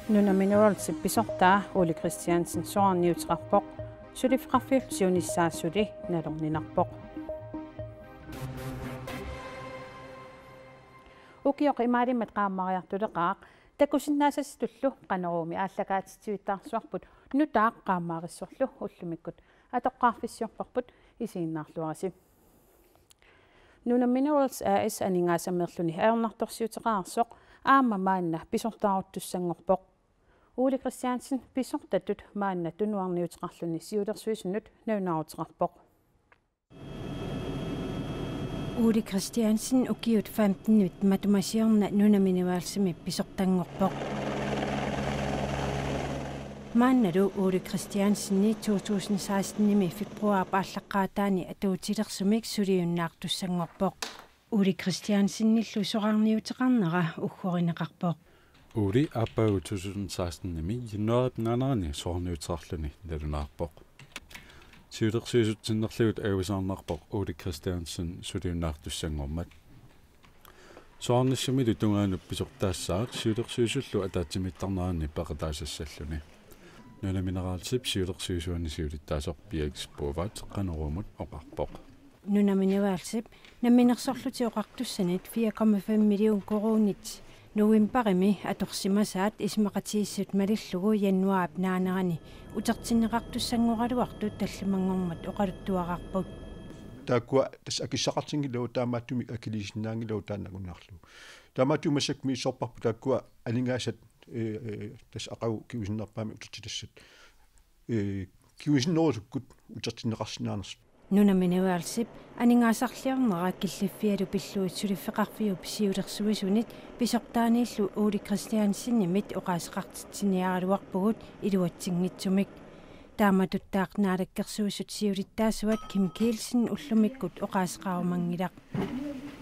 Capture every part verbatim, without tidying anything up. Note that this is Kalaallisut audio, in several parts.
Nunamineralsip pisortaa Ole Christiansen soraarniuteqarpoq, suliffeqarfiup siunissaa suli nalorninarpoq. Ukioq imaalimmat qaammariartuleqaaq takusinnaasasitullu Qanoruumi aallakaatitsivittaarsuarput nutaaq qaammarissorlu ullumikkut atoqqaarfissiorparput, isiginnaarluarisi. Nunaminerals A/S aningaasameerluni ajornartorsiuteqareersoq aamma maanna pisortaaruttussanngorpoq. Ole Christiansen pisortatut maanna tunuarniuteqarluni siulersuisunut nalunaaruteqarpoq. Ole Christiansen ukiut femtenit matuma siorna Nunamineralsimit pisortanngorpoq. Maannalu Ole Christiansenip to tusind sekstenimi februaarip aallaqqaataani atuutilersumik suliunnaartussanngorpoq. Ole Christiansenillu soraarniuteqarnera uggorineqarpoq. Ole aappaagu to tusind sekstenimi januaarip naanerani soraarniuteqarluni nalunaarpoq. Siulersuisut sinnerlugit angusaarnarpoq Ole Christiansen suliunnaartussanngormat. Soraarnissamilu tungaanut pisortaassaaq siulersuisullu ataatsimiittarneranni peqataasassalluni. Nunamineralsip siulersuisuani siulittaasoq Birgit Bovath Qanoruumut oqarpoq. Nunamineralsip Namminersorlutik Oqartussanit fire komma fem million koruunit novembarimi atorsimasaat isumaqatigiissut malillugu januaarip naanerani utertinneqartussanngorluartut tallimanngormat oqaluttuararput. Taakkua tassa akissaqartinngilagut, taamaattumik akiliisinnaanngilagut taanna nalunaarlugu. Taamaattumik massakkut misissorparput taakkua aningaasat, ee, ee, tassa aqagu kingusinnerpaamik utertitassat, ee, kingusinnerusukkut utertinneqarsinnaanersut. Nunamineralsip aningaasarliornera killiffialu pillugit suliffeqarfiup siulersuisunit pisortaaniillu Ole Christiansenimit oqaaseqartitsiniaraluarpugut iluatsinngitsumik. Taamatuttaaq Naalakkersuisut siulittaasuat Kim Kielsen ullumikkut oqaaseqarumanngilaq.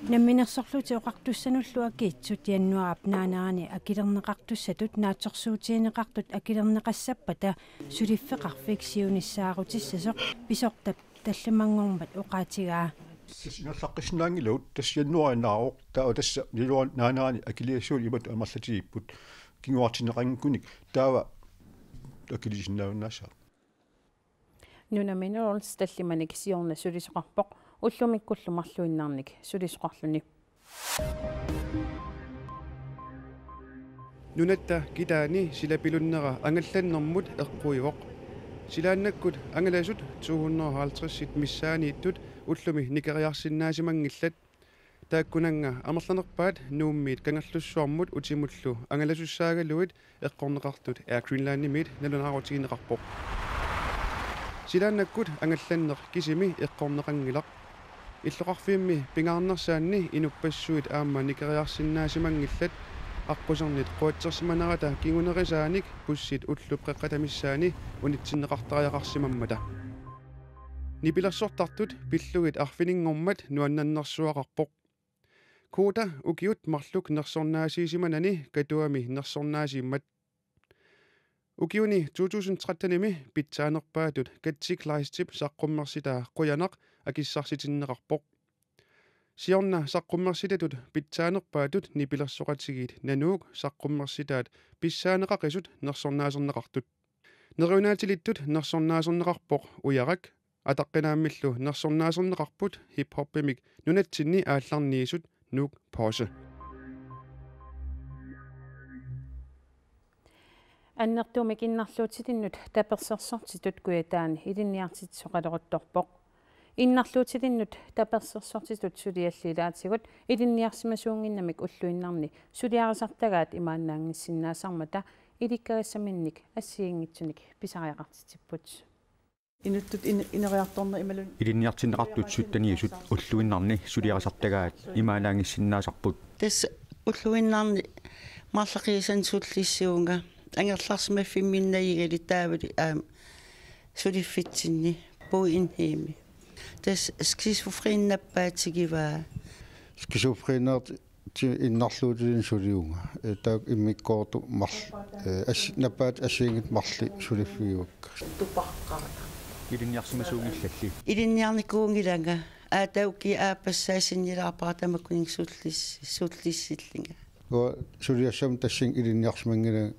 Namminersorlutik Oqartussanullu akiitsut januaarip naanerani akilerneqartussatut naatsorsuutigineqartut akilerneqassappata suliffeqarfik siunissaarutissasoq pisortap tallimanngormat oqaatigaa. Tassa ingerlaqqissinnaanngilagut, tassa januaarip naareersoq, taava tassa januaarip naanerani akiligassat imatut amerlatigipput kinguartinneqanngikkunik, taava akiliisinnaajunnaassaaq. Nunaminerals tallimanik siorna sulisoqarpoq, ullumikkullu marluinnarnik sulisoqarluni. Nunatta kitaani silapilunnera angallannermut eqquivoq. Silaannakkut angalasut to hundrede og halvtreds missaaniittut ullumi nikeriarsinnaasimanngilat. Taakkunannga amerlanerpaat Nuummiit Kangerlussuarmut utimullu angalasussaagaluit eqqorneqartut Air Greenlandimiit nalunaarutigineqarpoq. Silaannakkut angallanneq kisimi eqqorneqanngilaq. Illoqarfimmi pingaarnersaanni inuppassuit aamma nikeriarsinnaasimanngilat. Aqqusernit quatsersimanerata kingunerisaanik bussit ullup qeqqata missaani unitsinneqartariaqarsimammata. Nipilersortartut pillugit arfininngormat nuannernersuaqarpoq. Koda ukiut marluk nersornaasiisimanani Katuami nersornaasiimmat. Ukiuni to tusind trettenimi pitsaanerpaatut Katsi Kleistip saqqummersitaa Qujanaq akissarsitinneqarpoq. Siorna saqqummersitatut pitsaanerpaatut nipilersoqatigiit Nanuuk saqqummersitaat pissaaneqaqisut nersornaaserneqartut. Neriunaatilittut nersornaaserneqarpoq Ujarak, ataqqinaammillu nersornaaserneqarput hip-hopimik nunatsinni aallarniisut Nuuk Pause. Annertuumik innarluutilinnut tapersersortitut Kujataani ilinniartitsisoqaleruttorpoq. Innarluutilinnut tapersersortitut sulialli ilaatigut ilinniarsimasuunnginnamik ulluinnarni suliarisartagaat imaannaanngissinnaasarmata ilikkagassaminik assigiinngitsunik pisariaqartitsipput. Inuttut in-, ineriartorneq imaluunniit ilinniartinneqartut sytteniusut ulluinnarni suliarisartagaat imaannaanngissinnaasarput. Tassa ulluinnarni marloqiusanik sullissivunga, angerlarsimaffimminnagigali taavali aamma suliffitsinni Bo Enhemi. Tassa skizofreni nappaatigivaa. Skizofreniutit ti-, innarluutilinnut sulivunga. Ee, taakku immikkoortut marl-, ee, as-, nappaatit assigiinngitsut marluk suliffigivakka. Tupaqqaat. Ilinniarsimasuunngillalli. Ilinniarnikuunngilanga, Aatauki aappassaa sinnilaarpara tamakkuninnga sullis-, sullissillunga. Uanga suliassama tassani ilinniarsimanngilanga,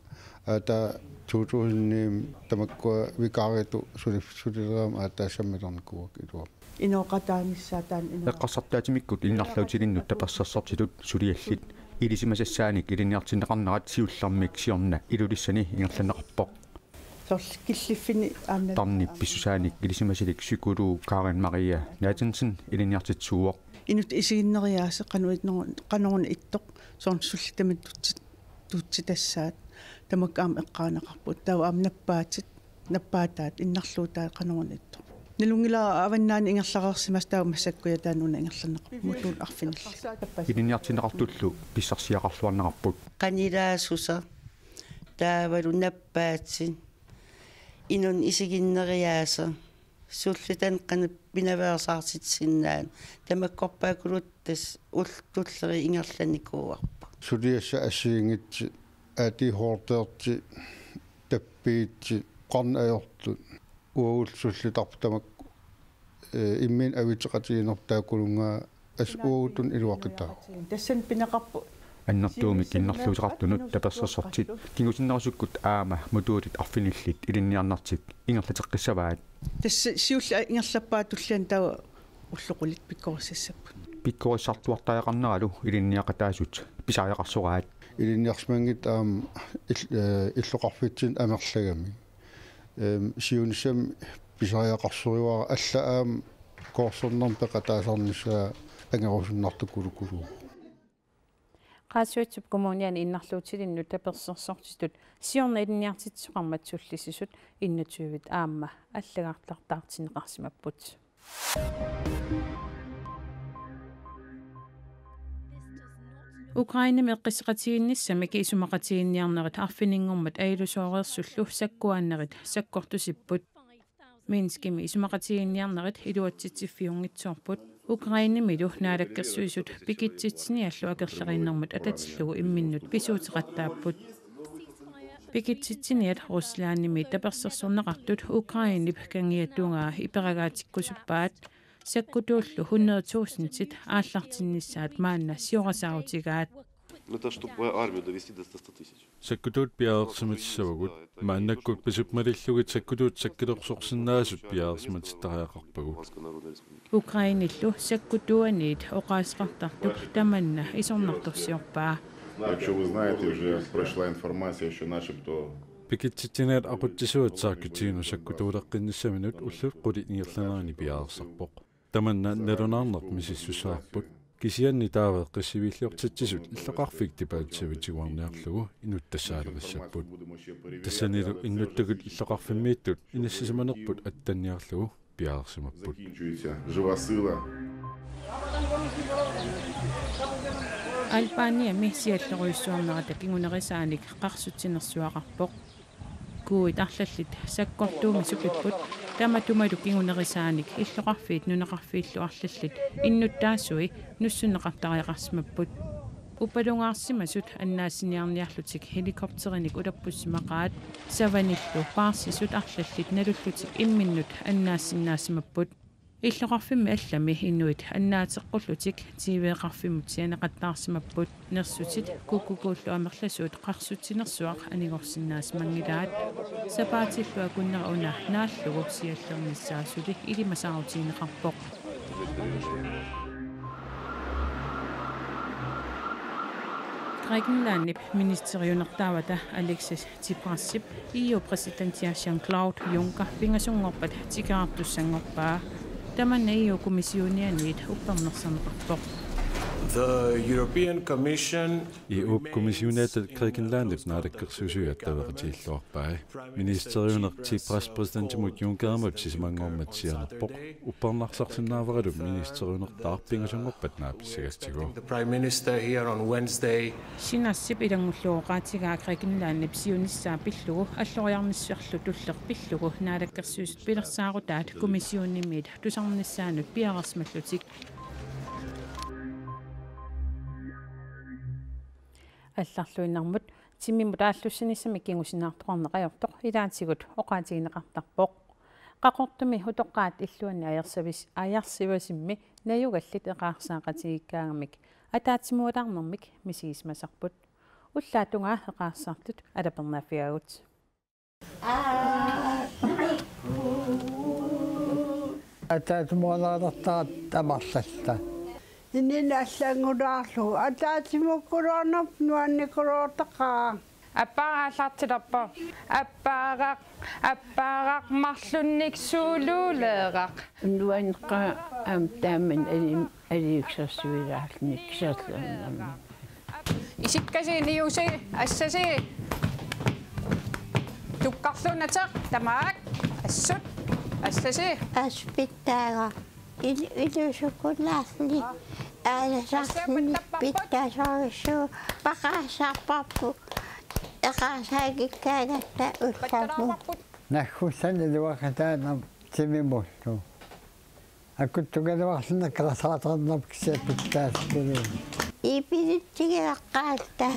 aatsaat to tusindimi tamakkua vikaaritut suli-, sulilerama aatsaat sammilernikkuuakka iluamik. Inooqataanissaa taanna inooqa-. Eqqarsartaatimikkut innarluutilinnut tapersersortitut suliallit ilisimasassaanik ilinniartinneqarnerat siullermik siorna Ilulissani ingerlanneqarpoq. Soorlu killiffinni aamma. Tarnip pissusaanik ilisimasulik psykolog Karen Maria Nathansen ilinniartitsisuuvoq. Inuttut isiginneriaaseq qanoq itner-, qanoruna ittoq, soorlu sullitamik tuutsit-, tuutsitassaat, tamakku aamma eqqaaneqarput, taava aamma nappaatit, nappaataat, innarluutaat qanoruna ittoq. Nalunngilara avannaani ingerlareersimasoq, taava massakkut taanna una ingerlanneqarpoq, modulit arfinillit. Ilinniartinneqartullu pissarsiaqarluarneqarput. Qanilaassuseq, taavalu nappaatit, inunnut isiginneriaaseq, sullitanik qanoq pinaveersaartitsisinnaanera, tamakkorpaakkulu tassa ullut tulliit ingerlanikuuarput. Suliassat assigiinngitsut, A D H D-ertik, tappiitsit, qarneq ajortut, uagullu sullitarput tamakku, ee, imminnut avitseqatigiinnerput taakkununnga assut uagutsinnut iluaqutaavoq. Tassani pineqarpoq. Annertuumik innarluuteqartunut tapersersortit kingusinnerusukkut aamma modulit arfinillit ilinniarnertik ingerlateqqissavaat. Tassa siulleq ingerlappaa tulliani taava ullut qulit pikkorissassapput. Pikkorissartuartariaqarneralu ilinniaqataasut pisariaqarsoraat. Ilinniarsimanngitsut aamma ill-, ee, illoqarfitsinni amerlagamik. Ehm, siunissami pisariaqarsoruara, allat aamma koorsernermi peqataasarnissaat angerusunnartukulukkuluuvoq. Qaasuitsup Kommuniani innarluutilinnut tapersersortitut siorna ilinniartitsisoqarmat sullissisut enogtyvit aamma allagartartaartinneqarsimapput. Ukrainemi eqqisseqatigiinnissamik isumaqatigiinniarnerit arfininngormat ajulusooreersullu sakkuaannerit sakkortusipput. Minskimi isumaqatigiinniarnerit iluatsitsiffiunngitsoorput. Ukrainemilu Naalakkersuisut pikitsitsiniallu akerleriinnermut atatillugu imminnut pisuuteqattaapput. Pikitsitsiniat Ruslandimi tapersersorneqartut Ukrainep kangiatugaa iperagaatikkusuppaat, sakkutuullu hundrede tusindit aallartinnissaat maanna siorasaarutigaat. Это чтобы армию довести до ста тысяч. Sakkutuut piareersimatissavagut, maannakkut pisut malillugit sakkutuut sakkulersorsinnaasut piareersimatittariaqarpagut. Ukrainellu sakkutuuaniit oqaaseqartartup tamanna isornartorsiorpaa. Якщо ви знаєте, вже пройшла інформація, що начебто Pikitsitsiniat aqutsisuat saakkutsiginut sakkutuuleqqinnissaminut ullut qulit ingerlanerini piareersarpoq. Tamanna nalunaarneq misissusaarput. Kisianni taava eqqissiviilliortitsisut illoqarfik debattissavitiguarniarlugu inuttassaaleqissapput. Tassanilu innuttakut illoqarfimmiittut inissisimanerput attanniarlugu piareersimapput. Закінчується жива сила. Albaniami siallerujussuarnerata kingunerisaanik qarsutsinersuaqarpoq. Kuuit arlallit sakkortuumik supipput, tamatumalu kingunerisaanik illoqarfiit nunaqarfiillu arlallit innuttaasui nussunneqartariaqarsimapput. Uppalungaarsimasut annaassiniarniarlutik helikopterinik ulappussimaqaat, savanillu paarsisut arlallit nalullutik imminnut annaassinnaasimapput. Illoqarfimmi allami inuit annaateqqullutik T V-qarfimmut sianeqattaarsimapput. Nersutit kukkukullu amerlasuut qarsutsinersuaq anigorsinnaasimanngilaat. Sapaatillu akunnera una naallugu siallernissaa suli ilimasaarutigineqarpoq. Grækenlandip ministeriunertaavata Alexis Tsiprasip E U-p præsidentia Jean-Claude Juncker pingasunngorpat tikeraartussanngorpaa. Tamanna E U-p kommissionianiit uppernarsarneqarpoq. The European Commission E U-p kommissioniata Grækenlandip naalakkersuisui attaveqatigiilluarpai. Ministeriuneq Tsipras præsidentimut Junckerimut sisamanngormat sianerpoq. Uppernarsarsinnaavaralu ministeriunertaaq pingasunngorpat naapissagatsigu. The Prime Minister here on Wednesday. Sinassip ilanngullugu oqaatigaa Grækenlandip siunissaa pillugu alloriarnissarlu tulleq pillugu naalakkersuisut pilersaarutaat kommissionimiit tusarnissaannut piareersimallutik. Allarluinnarmut timimmut aallussinissami kingusinaartoqarneq ajortoq ilaatigut oqaatigineqartarpoq. Qaqortumi utoqqaat illuanni ajarsavis-, ajarsivasimmi Najugallit eqaarsaaqatigiikkaangamik ataatsimuulaarnermik misigisimasarput. Ullaap tungaa eqaarsaartut alapernaaffigagut. Ataatsimuulaartartut amerlasuut. Inuit allanngulaarlugu ataatsimuukkuloornerput nuannikuloortaqaaq. Appaaraq aallartilerpoq. Appaaraq, appaaraq marlunnik suululeeraq. Nuanneqaaq aamma taamani ali-, aliiksersuilaarluni kiserliornermi. Isikkasi, niusi, assasi. Tukkarluunnatik, tamaat, assut, assasi. Assut pittaaga. Il-, ilusukkulaarli. Aalasarluni pittasarsu. Paqaasarparput. Eqaarsaagikkaangatta ullamut. Naggussanik iluaqutaanngilaq timimullu. Akuttugaluarluni eqqarsaataarnerput kisianni pitsaasukuluunniit. Ipilitsigilaqqaalta.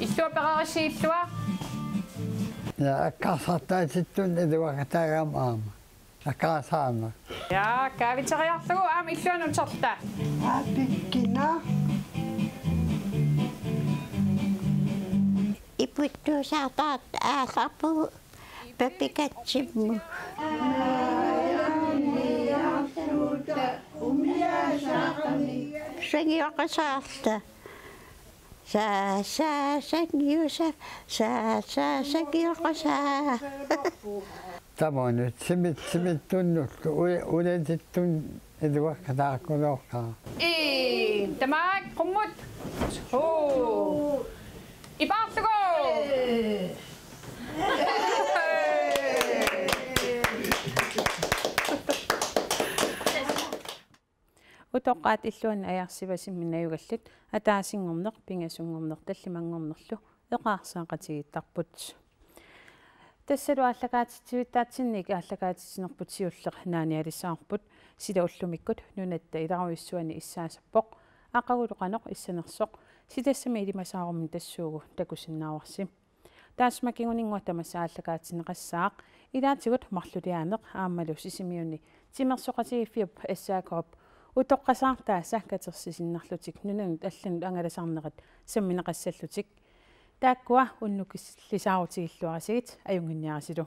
Illua pereerisi illua. Ja, eqqarsartaatittunut iluaqutaagama aamma. Eqqarsaarna. Ja, kaaviteriarlugu aamma illuanut uterta. Aapikkina. Iputtuusaartaat aallarpugut. Papikatsimmut. Sangioqasaarta. Sa, sa, sangiusa, sa, sa, sangioqasaa. Tamanut, timit, timit tunnullu, u-, ulatittun iluaqutaakkulooqaaq. Ii, tamaat qummut. Huu. Ipaarlugu. Utoqqaat illuanni Ajarsivasimmi najugallit ataasinngorneq, pingasunngorneq tallimanngornerlu eqaarsaaqatigiittarput. Tassalu aallakaatitsivittaatsinnik aallakaatitsinerput siulleq naanialissavarput, sila ullumikkut nunatta ilarujussua issaasarpoq, aqagulu qanoq issanersoq, silassami ilimasaarummi tassuugu takusinnaavarsi. Taassuma kinguninngua tamassa aallakaatinneqassaaq, ilaatigut marluliaaneq aammalu Sisimiuni timersoqatigiiffiup S A K-p utoqqasaartaasa katersisinnarlutik nunanut allanut angalasarnerat sammineqassallutik. Taakkua unnukillisaarutigilluarisigit ajunnginniarisilu.